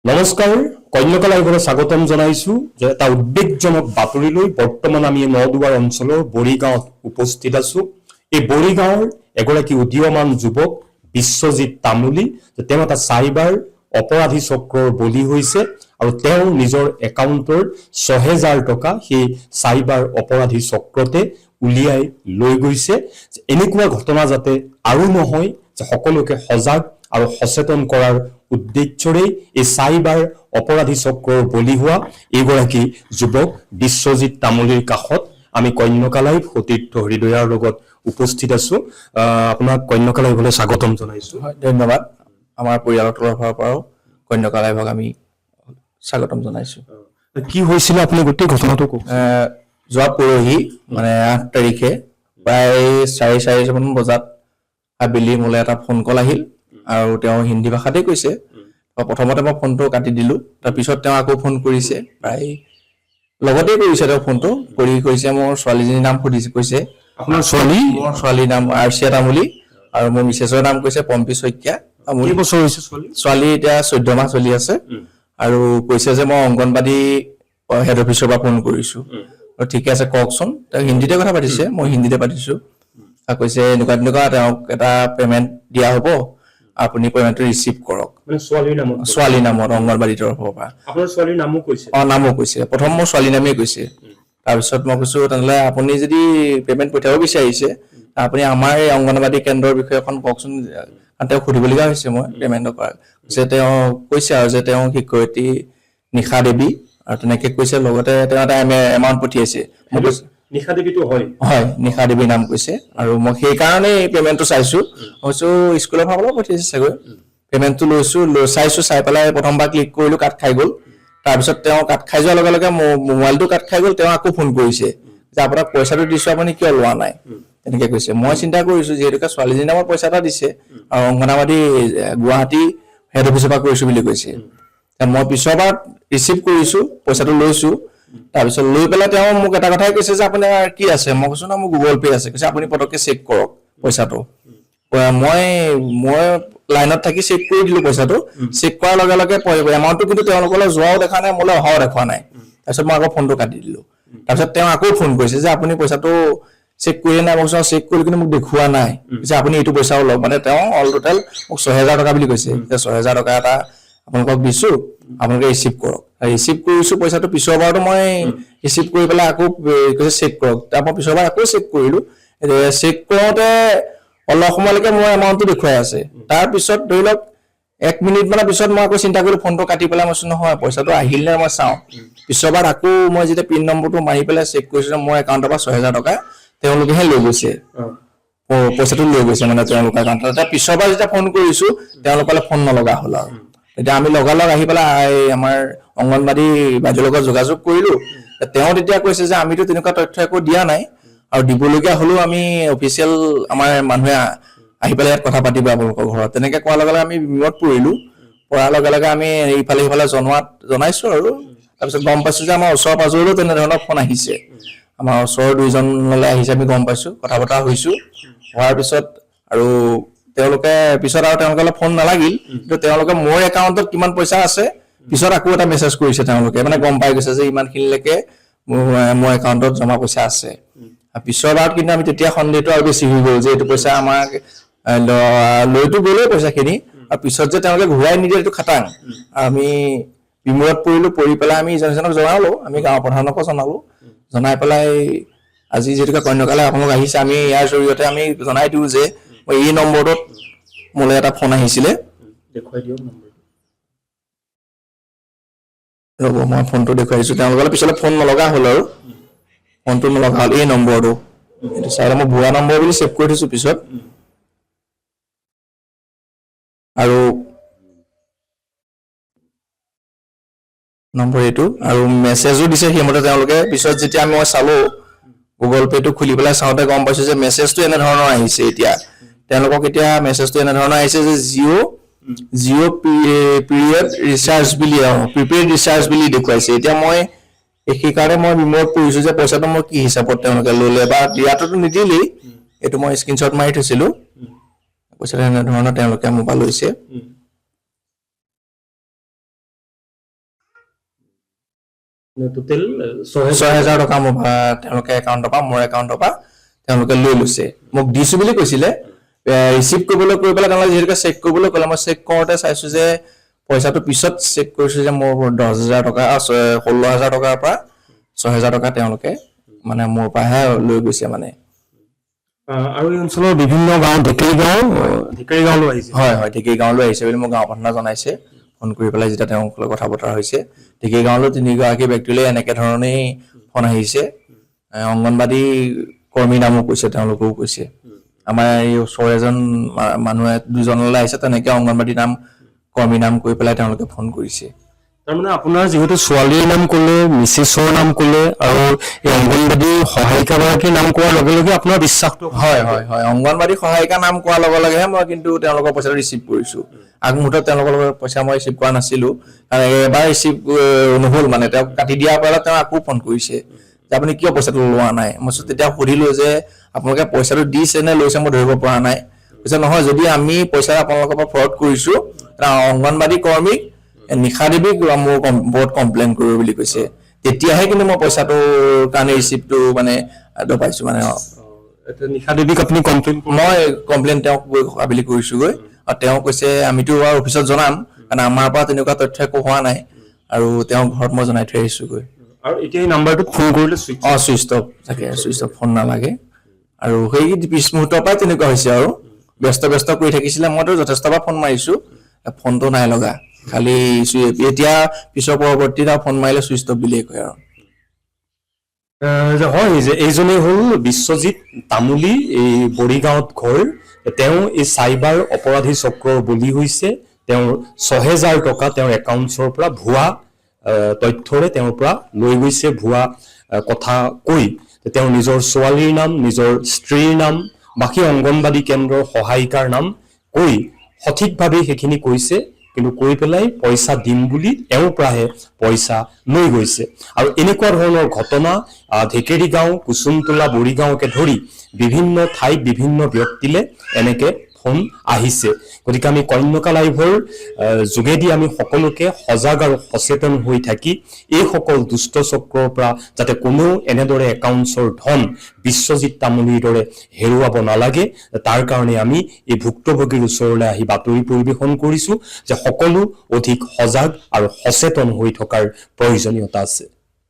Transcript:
নমস্কাৰ, কন্যকা লাইভলৈ স্বাগতম জনাইছো যে এটা উদ্বেগজনক বাতৰিলৈ বৰ্তমান আমি নদুৱাৰ অঞ্চলৰ বৰিগাঁৱত উপস্থিত আছো। এই বৰিগাঁৱৰ এগৰাকী উদীয়মান যুৱক বিশ্বজিৎ তামুলী, যে তেওঁ এটা চাইবাৰ অপৰাধী চক্ৰৰ বলি হৈছে আৰু তেওঁ নিজৰ একাউণ্টৰ 6000 টকা সেই চাইবাৰ অপৰাধী চক্ৰতে উলিয়াই লৈ গৈছে। এনেকুৱা ঘটনা যাতে আৰু নহয়, যে সকলোকে সজাগ আৰু সচেতন কৰাৰ উদ্দেশ্যৰেই এই চাইবাৰ অপৰাধী চক্ৰৰ বলি হোৱা এইগৰাকী যুৱক বিশ্বজিৎ তামুলীৰ কাষত আমি কন্যকা লাইভ সতীৰ্থ হৃদয়াৰ লগত উপস্থিত আছো। আপোনাক কন্যকা লাইভলৈ স্বাগতম জনাইছো। হয়, ধন্যবাদ। আমাৰ পৰিয়ালৰ তৰফৰ পৰাও কন্যকা লাইভক আমি স্বাগতম জনাইছোঁ। কি হৈছিলে, আপুনি গোটেই ঘটনাটো কওক। যোৱা পৰহি, মানে 8 তাৰিখে প্ৰায় 4:30মান বজাত আবেলি মোলৈ এটা ফোন কল আহিল আৰু তেওঁ হিন্দী ভাষাতেই কৈছে। প্ৰথমতে মই ফোনটো কাটি দিলোঁ। তাৰপিছত তেওঁ আকৌ ফোন কৰিছে, প্ৰায় লগতেই কৰিছে। তেওঁ ফোনটো কৰি কৈছে, মোৰ ছোৱালীজনীৰ নাম সুধিছে, কৈছে। আপোনাৰ ছোৱালী? মোৰ ছোৱালীৰ নাম আৰ্চিয়া তামুলী আৰু মোৰ মিছেছৰ নাম কৈছে পম্পী শইকীয়া তামুলী। কেইবছৰ হৈছে ছোৱালী? ছোৱালী এতিয়া 14 মাহ চলি আছে। আৰু কৈছে যে মই অংগনবাদী হেড অফিচৰ পৰা ফোন কৰিছো। আৰু ঠিকে আছে, কওকচোন। তেওঁ হিন্দীতে কথা পাতিছে, মই হিন্দীতে পাতিছো। আৰু কৈছে এনেকুৱা তেনেকুৱা, তেওঁক এটা পে'মেণ্ট দিয়া হ'ব, আপুনি পে'মেণ্টটো ৰিচিভ কৰক। মানে ছোৱালীৰ নামত? ছোৱালীৰ নামত, অংগনবাদীৰ তৰফৰ পৰা। আপোনাৰ ছোৱালীৰ নামো কৈছে? অ, নামো কৈছে। প্ৰথম মোৰ ছোৱালীৰ নামেই কৈছে। তাৰপিছত মই কৈছো, তেনেহ'লে আপুনি যদি পে'মেণ্ট পঠিয়াব বিচাৰিছে, আপুনি আমাৰ এই অংগনবাদী কেন্দ্ৰৰ বিষয়ে অকণ কওকচোন। কাৰণ তেওঁক সুধিবলগীয়া হৈছে মই পে'মেণ্টৰ কৰা। কৈছে, তেওঁ কৈছে আৰু যে তেওঁ শিক্ষয়িত্ৰী নিশা দেৱী আৰু তেনেকে কৈছে। লগতে তেওঁ এটা এমাউণ্ট পঠিয়াইছে। মই কৈছো নিশা দেৱীটো হয়? হয়, নিশা দেৱীৰ নাম কৈছে আৰু মই সেইকাৰণেই পে'মেণ্টটো চাইছো। মই কৈছো স্কুলৰ ফালৰ পৰা পঠিয়াইছে চাগৈ। পে'মেণ্টটো লৈছো, লৈ চাইছো। চাই পেলাই প্ৰথমবাৰ ক্লিক কৰিলো, কাট খাই গ'ল। তাৰপিছত তেওঁ কাট খাই যোৱাৰ লগে লগে মোৰ মোবাইলটো কাট খাই গ'ল। তেওঁ আকৌ ফোন কৰিছে যে আপোনাক পইচাটো দিছো, আপুনি কিয় লোৱা নাই, তেনেকে কৈছে। মই চিন্তা কৰিছো, যিহেতুকে ছোৱালীজনী নামত পইচা এটা দিছে আৰু অংগনাবাদী গুৱাহাটী হেড অফিচৰ পৰা কৰিছো বুলি কৈছে। মই পিছৰবাৰ ৰিচিভ কৰিছো, পইচাটো লৈছো। তাৰপিছত লৈ পেলাই তেওঁ মোক এটা কথাই কৈছে যে আপোনাৰ কি আছে? মই কৈছো, না, মোৰ গুগল পে' আছে। কৈছে, আপুনি পটককে চেক কৰক পইচাটো। মই মই লাইনত থাকি চেক কৰি দিলো পইচাটো। চেক কৰাৰ লগে লগে এমাউণ্টটো কিন্তু তেওঁলোকলৈ যোৱাও দেখা নাই, মোলৈ অহাও দেখুওৱা নাই। তাৰপিছত মই আকৌ ফোনটো কাটি দিলো। তাৰপিছত তেওঁ আকৌ ফোন কৰিছে যে আপুনি পইচাটো চেক কৰিলে নাই? মই কৈছো, চেক কৰি কিন্তু মোক দেখুওৱা নাই। কৈছে, আপুনি এইটো পইচাও লওক। মানে তেওঁ অল টোটেল মোক 6000 টকা বুলি কৈছে যে 6000 টকা এটা আপোনালোকক দিছো, আপোনালোকে ৰিচিভ কৰক। ৰিচিভ কৰিছো পইচাটো। পিছৰ বাৰতো মই ৰিচিভ কৰি পেলাই আকৌ কৈছে চেক কৰক। তাৰ মই পিছৰ বাৰ আকৌ চেক কৰিলো। চেক কৰোঁতে অলপ সময়লৈকে মোৰ এমাউণ্টটো দেখুৱাই আছে। তাৰপিছত ধৰি লওক এক মিনিট মানৰ পিছত মই আকৌ চিন্তা কৰিলো, ফোনটো কাটি পেলাই মই কৈছো, নহয়, পইচাটো আহিল নে মই চাওঁ। পিছৰবাৰ আকৌ মই যেতিয়া পিন নম্বৰটো মাৰি পেলাই চেক কৰিছিলো, মোৰ একাউণ্টৰ পৰা 6000 টকা তেওঁলোকেহে লৈ গৈছে। পইচাটো লৈ গৈছে মানে তেওঁলোকৰ একাউণ্টত। এতিয়া পিছৰবাৰ যেতিয়া ফোন কৰিছো, তেওঁলোকলৈ ফোন নলগা হ'ল। আৰু তেতিয়া আমি লগালগ আহি পেলাই এই আমাৰ অংগনবাদী বাইদেউৰ লগত যোগাযোগ কৰিলো। তেওঁ তেতিয়া কৈছে যে আমিতো তেনেকুৱা তথ্য একো দিয়া নাই আৰু দিবলগীয়া হ'লেও আমি অফিচিয়েল আমাৰ মানুহে আহি পেলাই ইয়াত কথা পাতিব আপোনালোকৰ ঘৰত। তেনেকে কোৱাৰ লগে লগে আমি বিমত পৰিলো। পৰাৰ লগে লগে আমি ইফালে সিফালে জনাইছো আৰু তাৰপিছত গম পাইছো যে আমাৰ ওচৰ পাজৰলৈও তেনেধৰণৰ ফোন আহিছে। আমাৰ ওচৰৰ দুইজনলৈ আহিছে, আমি গম পাইছো, কথা বতৰা হৈছো। হোৱাৰ পিছত আৰু তেওঁলোকে পিছত আৰু তেওঁলোকলৈ ফোন নালাগিল। কিন্তু তেওঁলোকে মোৰ একাউণ্টত কিমান পইচা আছে পিছত আকৌ এটা মেছেজ কৰিছে। তেওঁলোকে মানে গম পাই গৈছে যে ইমানখিনিলৈকে মোৰ একাউণ্টত জমা পইচা আছে। আৰু পিছৰ বাৰত কিন্তু আমি তেতিয়া সন্দেহটো আৰু বেছি হৈ গ'ল যে এইটো পইচা আমাক লৈতো গ'লেই পইচাখিনি আৰু পিছত যে তেওঁলোকে ঘূৰাই নিদিয়ে, এইটো খাটাং। আৰু আমি বিমূৰত পৰিলো। পৰি পেলাই আমি ইজন সিজনক জনালো, আমি গাঁৱৰ প্ৰধানকো জনালো। জনাই পেলাই আজি যিহেতুকে কন্যকালে আপোনালোক আহিছে, আমি ইয়াৰ জৰিয়তে আমি জনাই দিওঁ যে মই এই নম্বৰটোত মোলৈ এটা ফোন আহিছিলে। দেখুৱাই দিয়ক নম্বৰটো। ৰ'ব, মই ফোনটো দেখুৱাই দিছোঁ। তেওঁলোকলৈ পিছলৈ ফোন নলগা হ'ল আৰু ফোনটো নলগা হ'ল। এই নম্বৰটো, এইটো চাই লওক, মই ভুৱা নম্বৰ বুলি ছেভ কৰি থৈছোঁ পিছত। আৰু নম্বৰ এইটো আৰু মেছেজো দিছে সেইমতে তেওঁলোকে। পিছত যেতিয়া মই চালো, গুগল পে'টো খুলি পেলাই চাওঁতে গম পাইছো যে মেছেজটো এনেধৰণৰ আহিছে। এতিয়া তেওঁলোকক এতিয়া মেছেজটো এনেধৰণৰ আহিছে যে জিঅ' জিঅ' পিৰিয়ড ৰিচাৰ্জ বুলি, অ, প্ৰিপেইড ৰিচাৰ্জ বুলি দেখুৱাইছে। এতিয়া মই সেইকাৰণে মই বিমূৰত পৰিছো যে পইচাটো মই কি হিচাপত তেওঁলোকে ল'লে বা দিয়াটোতো নিদিলেই। এইটো মই স্ক্ৰীনশ্বট মাৰি থৈছিলো। পইচাটো এনেধৰণৰ তেওঁলোকে মোৰ পৰা লৈছে। টোটেল 6000। 6000 টকা মোৰ পৰা তেওঁলোকে একাউণ্টৰ পৰা, মোৰ একাউণ্টৰ পৰা তেওঁলোকে লৈ লৈছে। মোক দিছো বুলি কৈছিলে, ৰিচিভ কৰিবলৈ কৈ পেলাই তেওঁলোকে যিহেতুকে চেক কৰিবলৈ ক'লে, মই চেক কৰোঁতে চাইছো যে পইচাটো, পিছত চেক কৰিছো যে মোৰ 10,000 টকা, 16,000 টকাৰ পৰা 6000 টকা তেওঁলোকে মানে মোৰ পৰাহে লৈ গৈছে মানে। আৰু এই অঞ্চলৰ বিভিন্ন গাঁও, ঢেকেৰী গাঁও, ঢেকেৰী গাঁৱলৈ আহিছে? হয় হয়, ঢেকী গাঁৱলৈ আহিছে বুলি মোক গাঁও প্ৰধানে জনাইছে। ফোন কৰি পেলাই যেতিয়া তেওঁক লগত কথা বতৰা হৈছে, ঢেকী গাঁৱলৈ তিনিগৰাকী ব্যক্তিলৈ এনেকে ধৰণেই ফোন আহিছে। অংগনবাদী কৰ্মীৰ নামো কৈছে, তেওঁলোকেও কৈছে। আমাৰ এই ওচৰৰ এজন মানুহে দুজনলৈ আহিছে, তেনেকে অংগনবাদী নাম, কৰ্মীৰ নাম কৈ পেলাই তেওঁলোকে ফোন কৰিছে। তাৰমানে আপোনাৰ যিহেতু ছোৱালীৰ নাম ক'লে, মিছেছৰ নাম ক'লে আৰু এই অংগনবাদী সহায়িকাগৰাকীৰ নাম কোৱাৰ লগে লগে আপোনাৰ বিশ্বাসটো? হয় হয় হয়, অংগনবাদী সহায়িকা নাম কোৱাৰ লগে লগেহে মই কিন্তু তেওঁলোকৰ পইচাটো ৰিচিভ কৰিছো। আগমুহূৰ্তত তেওঁলোকৰ লগত পইচা মই ৰিচিভ কৰা নাছিলো, কাৰণ এবাৰ ৰিচিভ নহ'ল, মানে তেওঁক কাটি দিয়াৰ পৰা তেওঁ আকৌ ফোন কৰিছে যে আপুনি কিয় পইচাটো লোৱা নাই। মই কৈছো, তেতিয়া সুধিলো যে আপোনালোকে পইচাটো দিছে নে লৈছে মই ধৰিব পৰা নাই। কৈছে নহয়, যদি আমি পইচা আপোনালোকৰ পৰা ফ্ৰড কৰিছো, অংগনবাদী কৰ্মীক নিশা দেৱীক মোৰ বহুত কমপ্লেইন কৰিব বুলি কৈছে। তেতিয়াহে কিন্তু মই পইচাটোৰ কাৰণে ৰিচিপ্টটো মানে দবাইছো মানে। এতিয়া নিশা দেৱীক আপুনি কমপ্লেইন? মই কমপ্লেইন তেওঁক গৈ আবেলি কৰিছোগৈ আৰু তেওঁ কৈছে আমিতো আৰু অফিচত জনাম, কাৰণ আমাৰ পৰা তেনেকুৱা তথ্য একো হোৱা নাই। আৰু তেওঁৰ ঘৰত মই জনাই থৈ আহিছোগৈ। আৰু এতিয়া এই নাম্বাৰটোত ফোন কৰিলে চুইচ চুইচ অফ থাকে, চুইচ অফ, ফোন নালাগে। আৰু সেই পিছ মুহূৰ্তৰ পৰাই তেনেকুৱা হৈছে আৰু ব্যস্ত ব্যস্ত কৰি থাকিছিলে। মইতো যথেষ্টবাৰ ফোন মাৰিছো, ফোনটো নাই লগা। খালি এতিয়া পিছৰ পৰৱৰ্তীত আৰু ফোন মাৰিলে চুইচ অফ বুলিয়ে কয় আৰু। যে হয়, যে এইজনেই হ'ল বিশ্বজিৎ তামুলী, এই বৰিগাঁৱত ঘৰ। তেওঁ এই চাইবাৰ অপৰাধী চক্ৰৰ বলি হৈছে। তেওঁৰ 6000 টকা তেওঁৰ একাউণ্টছৰ পৰা ভুৱা তথ্যৰে তেওঁৰ পৰা লৈ গৈছে। ভুৱা কথা কৈ তেওঁ নিজৰ ছোৱালীৰ নাম, নিজৰ স্ত্ৰীৰ নাম, বাকী অংগনবাদী কেন্দ্ৰৰ সহায়িকাৰ নাম কৈ সঠিকভাৱে সেইখিনি কৈছে, কিন্তু কৈ পেলাই পইচা দিম বুলি এওঁৰ পৰাহে পইচা লৈ গৈছে। আৰু এনেকুৱা ধৰণৰ ঘটনা ঢেকেৰী গাঁও, কুচুমতোলা, বৰিগাঁওকে ধৰি বিভিন্ন ঠাইত বিভিন্ন ব্যক্তিলে এনেকে ফোন আহিছে। গতিকে আমি কন্যকা লাইভৰ যোগেদি আমি সকলোকে সজাগ আৰু সচেতন হৈ থাকি এইসকল দুষ্ট চক্ৰৰ পৰা যাতে কোনেও এনেদৰে একাউণ্টছৰ ধন বিশ্বজিৎ তামুলীৰ দৰে হেৰুৱাব নালাগে, তাৰ কাৰণে আমি এই ভুক্তভোগীৰ ওচৰলৈ আহি বাতৰি পৰিৱেশন কৰিছো যে সকলো অধিক সজাগ আৰু সচেতন হৈ থকাৰ প্ৰয়োজনীয়তা আছে।